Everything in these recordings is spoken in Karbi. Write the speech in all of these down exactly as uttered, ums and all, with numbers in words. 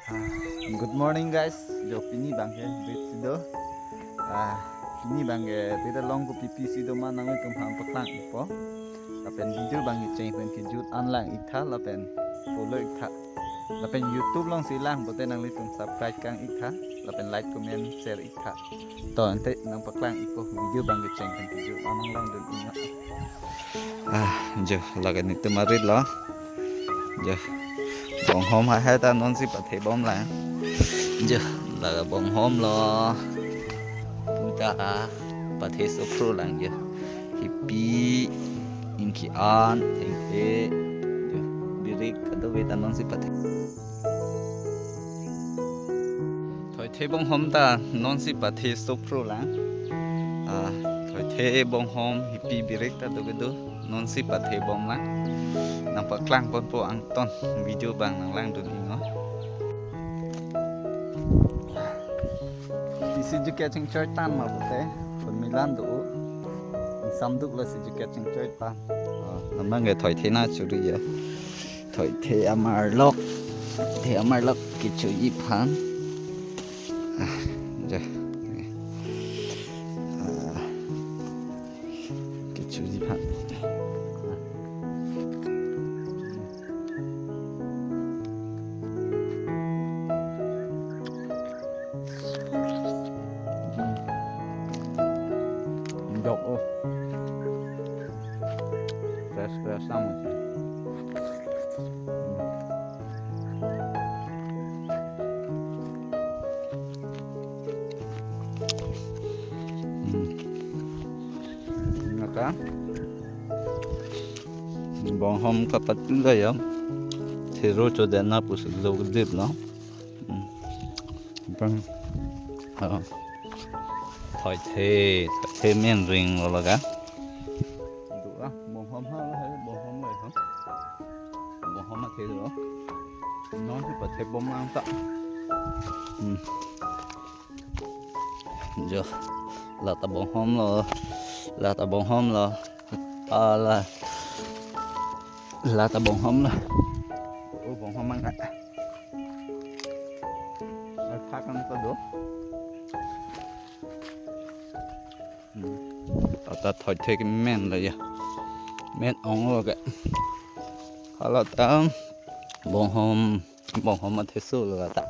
Good morning guys, jo pini abangke bit si do. Ah, pini abangke bit along kopi pi si do ma nanglitum aphan paklang ikpo. Lapen video abangke cheng pen kejut an lang iktha lapen follow iktha. Lapen YouTube alongsi lang pote nanglitum subscribe kang iktha. Lapen like, comment, share iktha. To ante nangpaklang ikpo, video abangke cheng pen kejut an nang langdun iknon. Ah, jo, lake netum arit lo. Jo, bonghom hahai ta nonsi pathe bom lang. Jo, lake bonghom lo. Puta pathe sophro lang jo. Hipi, ingki an, thengthe. Jo, birik kadokave ta nonsi pathe. Thoithe bonghom ta nonsi pathe sophro lang. Ah, thoithe bonghom hipi birik ta do kedo nonsi pathe bom lang. Nangpaklang ponpo angton, video abang nang langdun iknon. Isi juke chingchoi tan ma pote, pon milan do. Ingsamduk lo si juke chingchoi tan. Ah, non abangke thoithe na churi jo. Thoithe amarlok. Thoithe amarlok kechoji aphan. Ah, jo. Ah, kechoji aphan. Jok oh. Fresh fresh namu si. Hmm. Naka. Bonghom kapatula ya. Thero chodena pusi lo dip no. Hmm. Bang. Oh. Thoithe, thoithe men ring lo laga. Do ah, bonghom ha lo hai, bonghom lo ha. Bonghom athe do. Nonsi pathe bom lang ta. Hmm. Jo, lata bonghom lo, lata bonghom lo, ala, lata bonghom lo. Oh, bonghom mang. Athak an ta do. Hmm. Lata thoithe men lo ya. Men ong lo ke. Hala ta bonghom, bonghom athe so lo ta.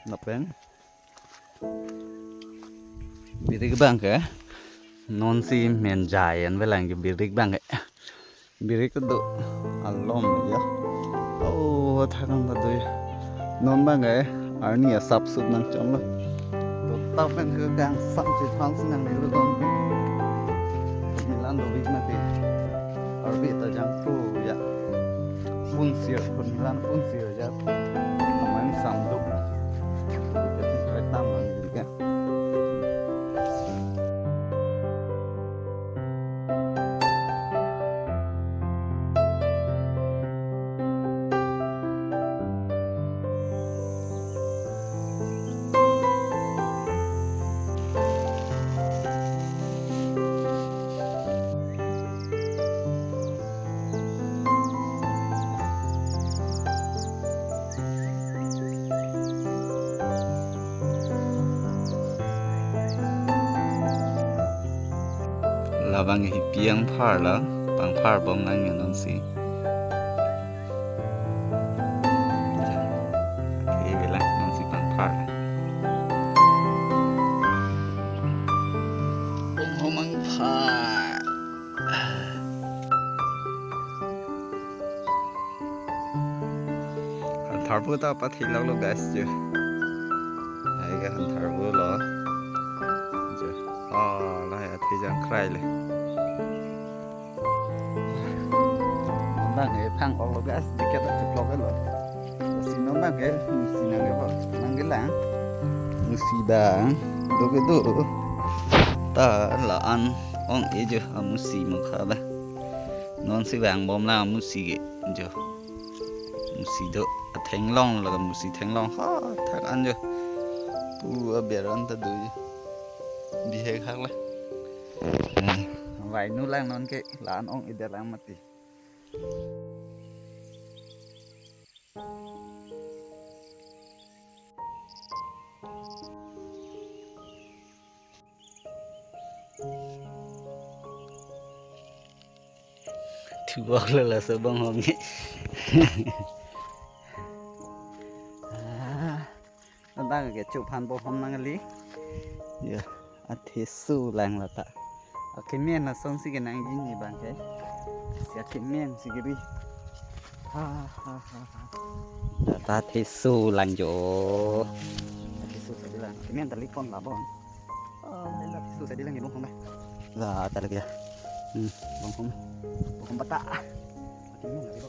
Lapen birik abangke nonsi menjai an velang ke birik abangke. Birik do alom ya. Oh, thakang ta do ya. Non abangke arni asap sup nangchom lo. To tap pen ke kangsam si thansi nangle lo don. Milan do big mati. Arbi ta jangpro ya. Punsir, pun milan punsir ya. Amang samduk. Kita sih kereta man gitu kan. Labang hipi angphar la, pangphar bom lang ya nonsi. Oke, bilang nonsi pangphar. Bonghom angphar. Hantharvo ta pathilok lo guys jo. Hai ke hantharvo lo. Jo. Ah, lahai athe jangkrai le. Bang e phang ok lo guys, jacket ta chuplok lo. Si non bang e, musi nang e bo, nang ke lang. Musi bang, do ke do. Ta la-an ong-e jo, amusi mukha ba. Nonsi vang bom lang amusi ke jo. Musi do, athenglong la musi thenglong. Ha, thak an jo. Pu aber an ta do jo. Bihek hak la. Eh, vainu lang non ke, la-an ong-edet lang mati. Bok lo laso bonghom ke. Ah, abang ke chuphan bonghom nangli. Ya, athesu lang lata. Akemen asonsi kenangji ne abang ke. Si akemen si kiri. Ha, ha, ha, ha. Lata athesu lang jo. Athesu sadi lang. Akemen ta likpon labon. Oh, lila athesu sadi lang ni bonghom ba. La, ta lagi ya. Hmm, bonghom. Bonghom bata. Akemen lagi ba.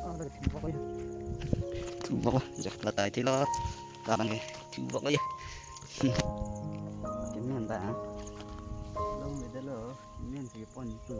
Oh, lagi thubok ya. Thubok ya. Jak lata ithilo. Tarang ke thubok ya. Hmm. Akemen ta. Long beda lo. Akemen si pon itu.